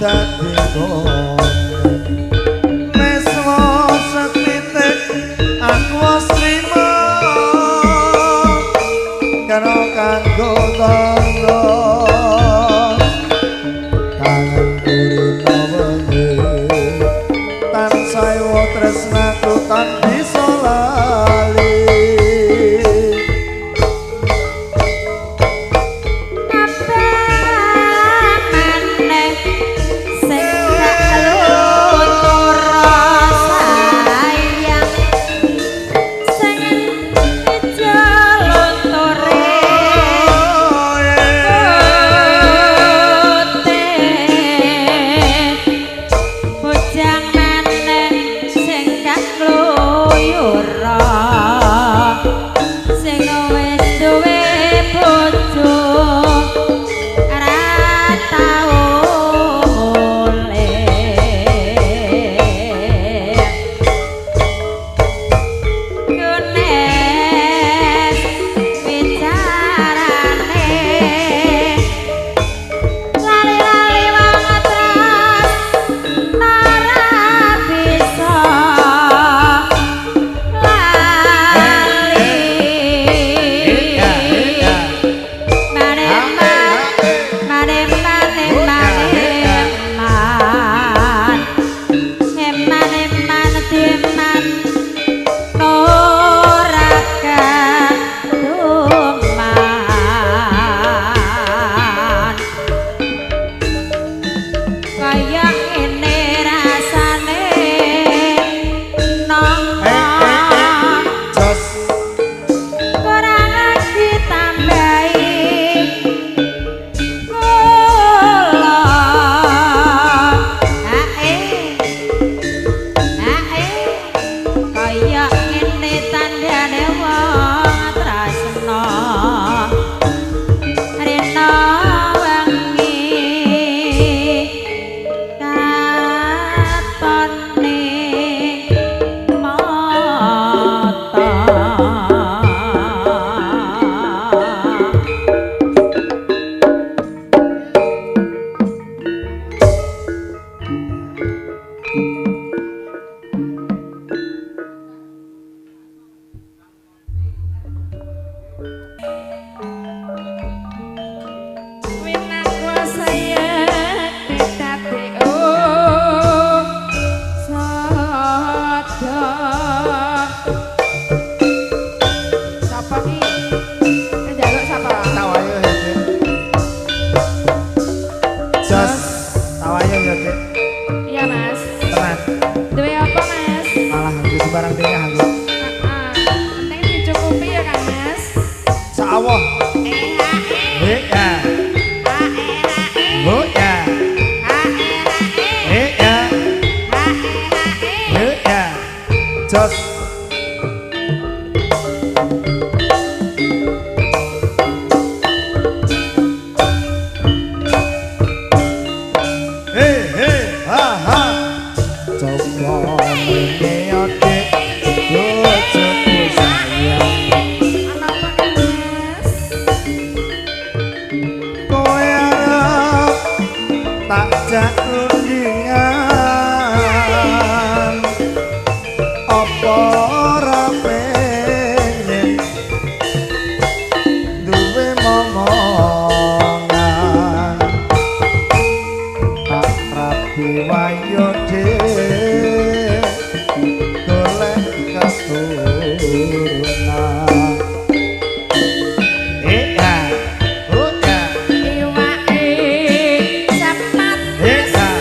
dadi meswo setitik aku wis trimo karo kanggo tangga kangen urip wengi tansah ewa tresnaku tan bisa lali. Iwake sepat.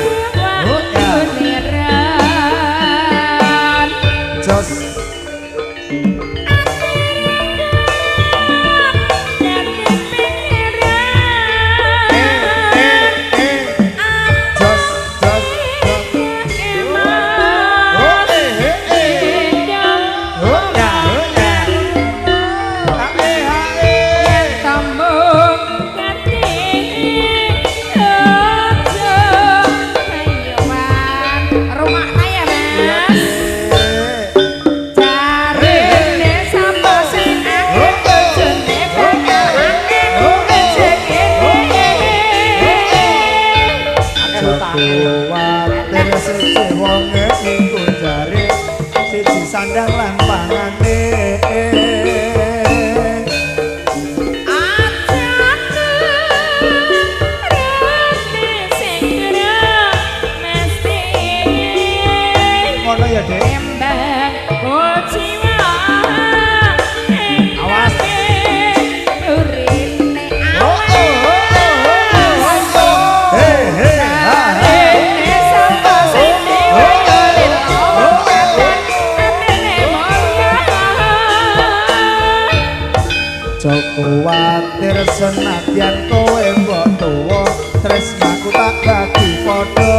Kuwatir senadyan kowe mbok tuwa, tresnaku tak bagi padha.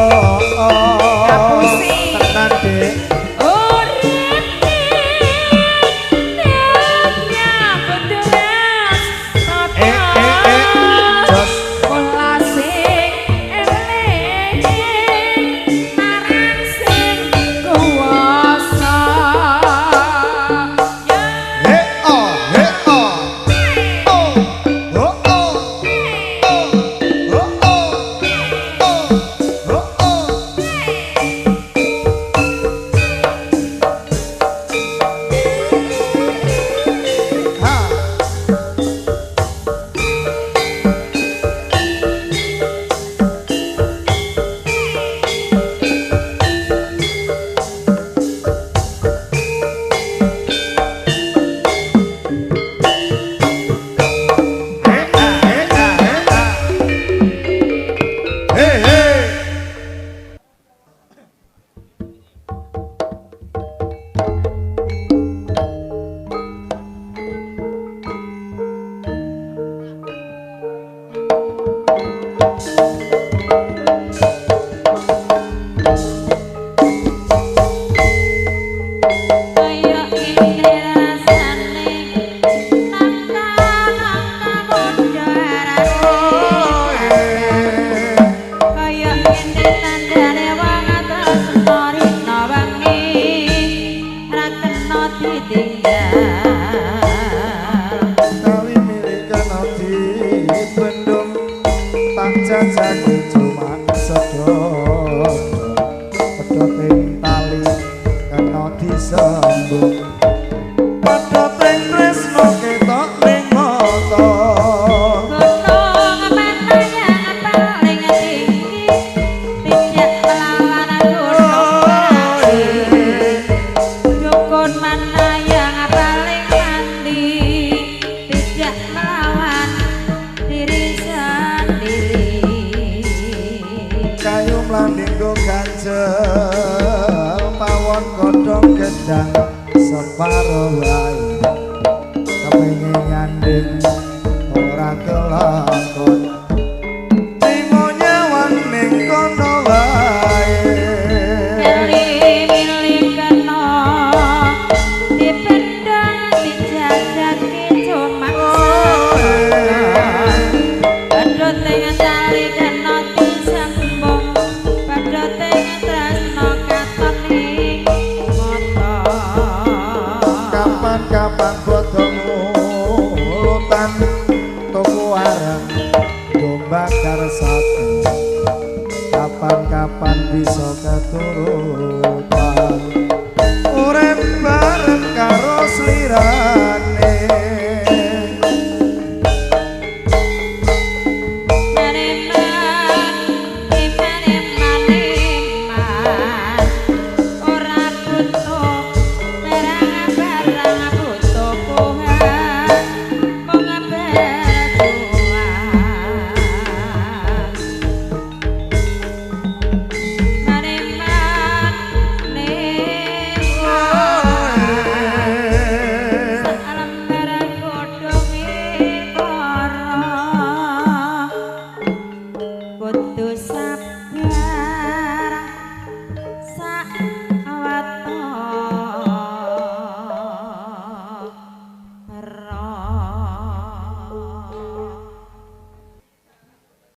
Ngapusi. Tenan, Dik. Urip Eh eh eh jos. Kula sing eling marang sing kuwasa. Ya. He oh he oh. Oh oh oh oh oh oh oh oh. Ha. He ah he ah he ah. He he. Kaya ngene rasane nangka-nangka muda Oh, eh. Kaya ngene tandane wong tresna rina wengi ra kena ditinggal. Tali milik kena dibendung, tak jajake cuma sedot. Pedhot ing tali kena disembung, pedhot ing tresna ketok ning mata. Gunung mana yang paling tinggi tidak melawan gunung Merapi. Dukun mana yang paling mandi tidak melawan diri sendiri. Kayu mlanding go ganjel, pawon godhong gedang separo wae. Kepengin nyanding ora kelakon, trimo nyawang ning kono wae. Milih-milih kena dipendang dijajaki cuma sedot. Pedhot ing tali kena disembung, pedhot ing tresna katon ing mata. Kapan-kapan bodomu lutan tuku areng domba bakar sapi. Kapan-kapan bisa keturutan.